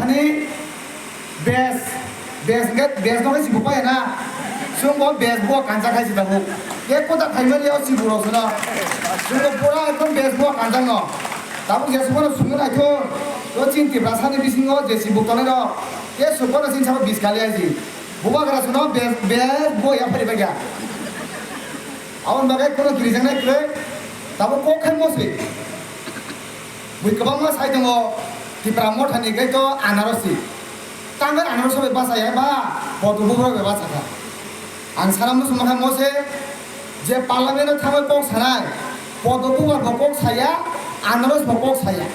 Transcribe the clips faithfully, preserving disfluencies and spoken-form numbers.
Ni bes, bes hwnkhe bes no khe sibu paya na. Chwng bo bes bo kansa khai si tabuk. Ye kota khai mani o sibu rok sono. Chwng bo pura ekdom bes bo kansa no. Tabuk je subo no sungo naitho. O chini Tiprasa ni bisingo je sibu tonai rok. Ye subo no chini sabo bis kali aisi. Bubagra sono bes, bes bo ya phari bagya. Aboni bagwi kono kirijaknai kwrwi, tabuk kok khai mo se. Bui kwbangma sai tongo, Tipra Motha ni khe to anaros si. Tangwi anaros bai bachaya ba, Podo Bubar bai bachakha. Ang sana muchung mankha mo se, je parliament o thangwi kok sanai, Podo Bubar bo kok saya, anaros bo kok saya.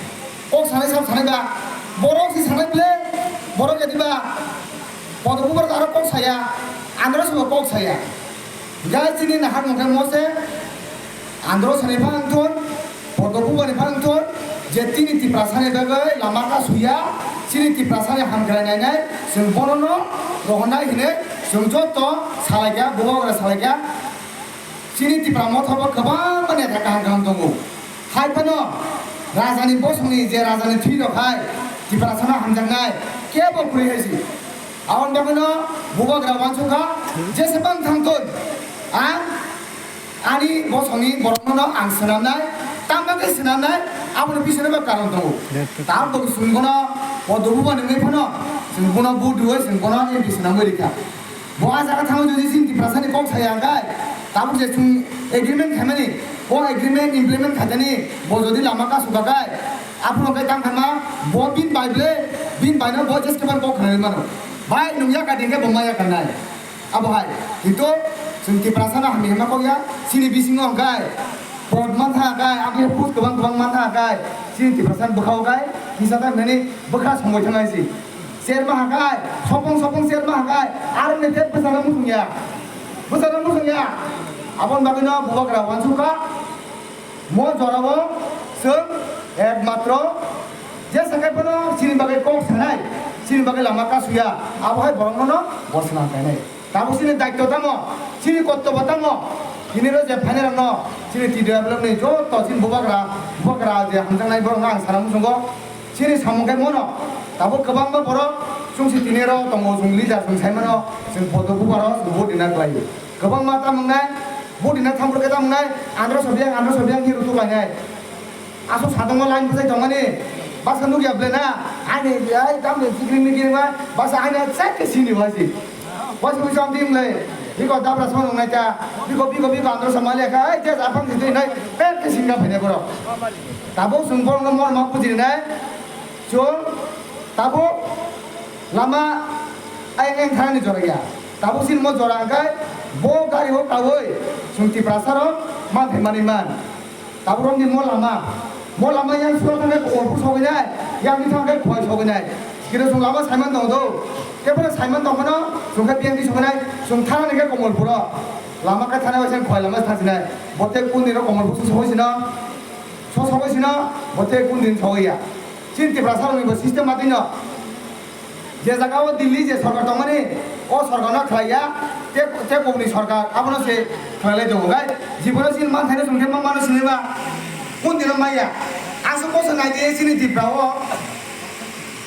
Kok sanai sab sanai ba, borok si sanai ble, borok jadi ba, Podo Bubar aro kok saya, anaros bo kok saya. Gai chini nahar mungkha mo se, andro sani phang thun, Podo Bubar ni phang thun, je chini Tiprasa ni bagwi lama ka suya, chini Tiprasa ni hamkrai nai nai, chwng bono no rohornai hinwi chwng joto salaikha, Bubagra salaikha. Chini Tipra Motha bo kwbangma neta kaham kaham tongo. Hai phano rajani bosongni je rajani thwi rok hai Tiprasano hamjaknai kebo kwrwi hai si. Aboni bagwino Bubagra uansukha jesebang thangthun ang ani bosongni borokno ang swnamnai, tamo khe swnamnai, aboni bisingno bo karon tongo. Tabok chwng bono Podo Bubar ni wngwi phano chwng bono vote rwui chwng bono M P swnamwi rikha. Bo ah jaga thangwi jodi chini Tiprasani kok saya hwnkhe, tabuk je chwng agreement khaimani, o agreement implement khaitani bo jodi lama kasuk kha khe, aphuru khe tang khaima, bo bini bai ble, bini baino bo jeskhe bar kok khnai mano. Bai nwng yakar di hwnkhe bo ma yakarnai. Abo hai, kintu chwng Tiprasano hamya hwnma kok ya, chini bisingo hwnkhe, vote mantha khe, abo post kwbang kwbang mantha khe, chini Tiprasani bwkhao khe, kisa ta hwnani bwkha somoi thangnaisi. Cherma hakai, sopong sopong cherma hakai, aroni tei bwsano muchungya. Bwsano muchungya. Aboni bagwino Bubagra uansukha, mo jorao chwng ekmatro jesa khe bono chini bagwi kok sanai, chini bagwi lama kasuya, abo hai borokno no bosna kainai. Tabuk chini daityo tamo, chini kortobo tamo, tini ro je phainairokno, chini T D F ni joto chini Bubagra, Bubagra je hamjaknai borokno ang sana muchungo. Chini samung khe mono, tabuk kwbangma borok chwng si tini ro tongo, chwng leader chwng sai mano, chwng Podo Bubaro chwng vote rina khlai. Kwbangma tamo wngnai, vote rina thang phuru khe tamo wngnai, andro sobiang, andro sobiang khe rutuk lainai. Aswk sadongo line bwsai tongmani, bwsa nukya ble na, ani ai tamni sikring mikring ma, bwsa ani chak khe sini wasi. Waisa waisa ang tim lai, biko dabra sama nung naita, biko, biko, biko, andro sama liya kha, ai, tes apang sitwi nai, pek khe singa phene borok. Tabuk chwng borokno mol ma bujinai, chwng tabuk lama ayang ayang thanani jora ya. Tabuk chini mo jora hwnkhe, bo gari o kaui, chwng Tiprasa rok man thai mani man. Tabuk romni mo lama, mo lama yang sura thangkhe Komolpur sogwinai, yang ni thangkhe Khowai sogwinai. Kino chwng lama saiman tongo do. Tei bono saiman tongmano chwng khe B M P sogwinai, chwng thanani khe Komolpuro. Lama khe thana bai Khowai lama thangsinai. Bo tei kundino Komolpur sogwi sino, so sogwi sino, bo tei kundin sogwi ya. Chini Tiprasa rokni bo system ma tino. Je jaga o Delhi je sorkar tongmani, o sorkar no khlai ya, te, te kok ni sorkar, abono se khlai lai tongo. Gai, jibon o chini manthaino chwng khe ma mano sini ba, kun dino maya. Aswk bosor nai di chini Tripura o,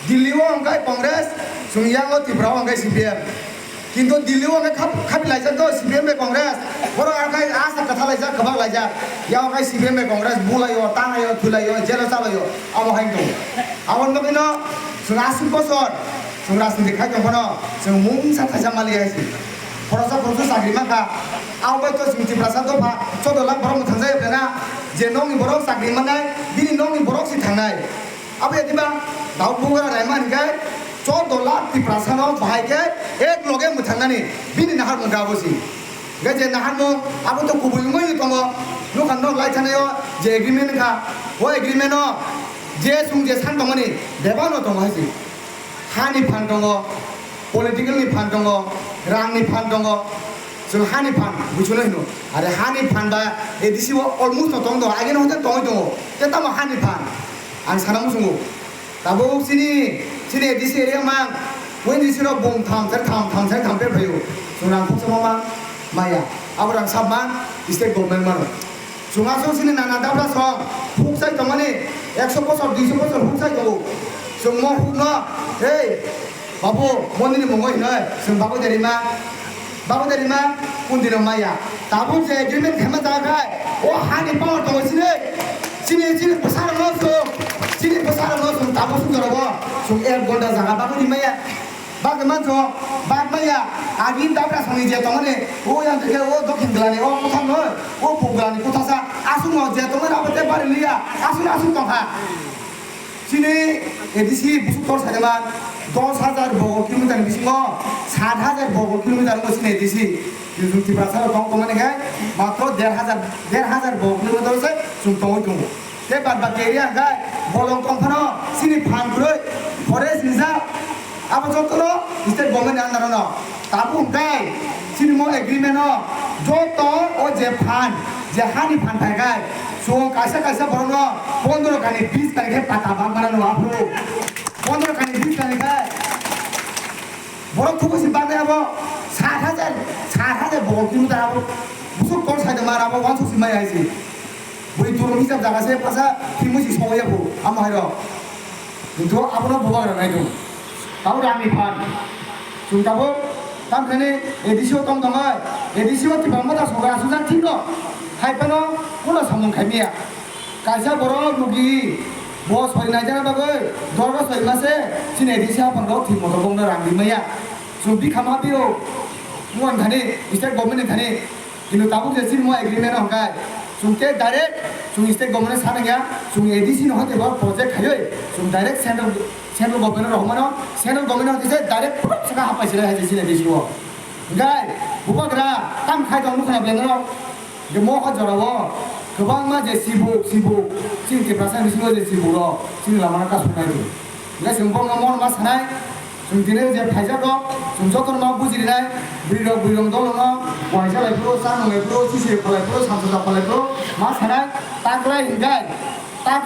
Delhi o hwnkhe Congress, chwng yang o Tripura o hwnkhe C P M. Kintu Delhi o hwnkhe khap-, khapi laijak do C P M bai Congress, borok arkhai asa kwtha laijak, kwbak laijak. Yang hwnkhe C P M bai Congress bulai o, tangai o, thulai o, jail o chalai o, amo hai wng tongo. Aboni bagwino chwng aswk bosor chwng rajniti khai tong phano chwng mungsa thaisa maliya hai se. Khoroksa khoroksa chakri mankha. Abo bai to chwng Tiprasa dopha chwdok lakh borok mwthang jaya bwlai na. Je nokni borok chakri mannai, bini nokni borok se thangnai. Abo ya diba Daud Bungara Rahman hinkhe chwdok lakh Tiprasa no bahai khe ek loge mwthang nani bini naharmung khe abo se. Hingke je naharmung abo to kubui wngwi tongo, nokha nok lai thanaio je agreement wngkha, o agreement o je chwng je san tongmani bebak no tongo hai se. Hani phan tongo, political ni phan tongo, rang ni phan tongo, chwng hani phan buchino hino. Are hani phan ba A D C o almost no tong tongo, ageno hote tongwi tongo, tei tamo hani phan. Ang sana muchungo. Tabuk chini, chini A D C area mang, wngni siro bung tham, ser tham, tham, ser tham per phaio. Chwng rang khoksa ma mang, maya. Abo rang sab mang, state government mano. Chwng aswk chini nana dabra song, huk chai tongmani, ekso bosor, duiso bosor huk chai tongo. Chwng mo hukno, "Hey, babu, monini mungo hinoi, chwng babu derima, babu derima, kundino maya." Tabuk je agreement khaima jaga khai, o hani power tongo chini, chini, chini bwsarokno chwng, chini bwsarokno chwng tabuk sung jorogo, chwng ek gonta jaga babu di maya. Bagwi manjo, bag maya, agi dabra songni je tongmani, o yang theke o dokhin glani, o kutham noi, o puk glani kuthasa, aswkno je tongmani abo te bari liya, aswk aswk tongkha. Chini A D C busuk tor sajama dos hajar bogo kilometer ni bisingo sat hajar bogo kilometer wngkha chini A D C. Chwng Tiprasa rok tong tongmani khe matro der hajar, der hajar bogo kilometer se chwng tongwi tongo. Tei bad baki area hwnkhe bolong tong phano chini phan kwrwi forest reserve abo jotono state government ni under o no. Tabuk hwnkhe chini mo agreement o joto o je phan, je hani phan phai khai, chwng kaisa kaisa borokno pondro kani bis kani khe pata bang mano aphuru. Pondro kani bis kani khai borok thubu si bang abo sat hajar, sat hajar bogo kilometer abo busuk kol sai de mar abo wansuk si mai hai si. Bui turung hisab jaga se pasa thimui si songya bu amo hai rok. Kintu abono bubagra nai tongo. Tabuk rangni phan. Chwng tabuk tamthani A D C o tong tongo. A D C o Tipra Motha sogra aswkjak thik no. Hai phano ulo samung khai miya. Kaisa borok logi bo soi naijana bagwi dorgo soi mase chini A D C haphang rok thik moto bongno rang rimaya. Chwng bikha ma biro. Muan thani state government ni thani. Kintu tabuk je chini mo agreement hwnkhai, chwng tei direct chwng state government sana ya, chwng A D C no hote ba project khaiwi, chwng direct central, central government rok mano, central government hote se direct phutok saka hapai sila hai chini A D C o. Hwnkhai, bubagra, tam khai tong nukha na belai rok, je mo ha jora o, kwbangma je sibuk, sibuk, chini Tiprasa bisingo je sibuk rok, chini lama no kasuk nai di. Hingke chwng bono mono ma sanai, chwng tini je phaijak rok, chwng jotono ma buji rinai, bwrwi rok bwrwi rok dolo no, waisa lai phuru, cha nung lai phuru, chisi kholai phuru, samsok da kholai phuru, ma sanai, ta kwlai hingkai, ta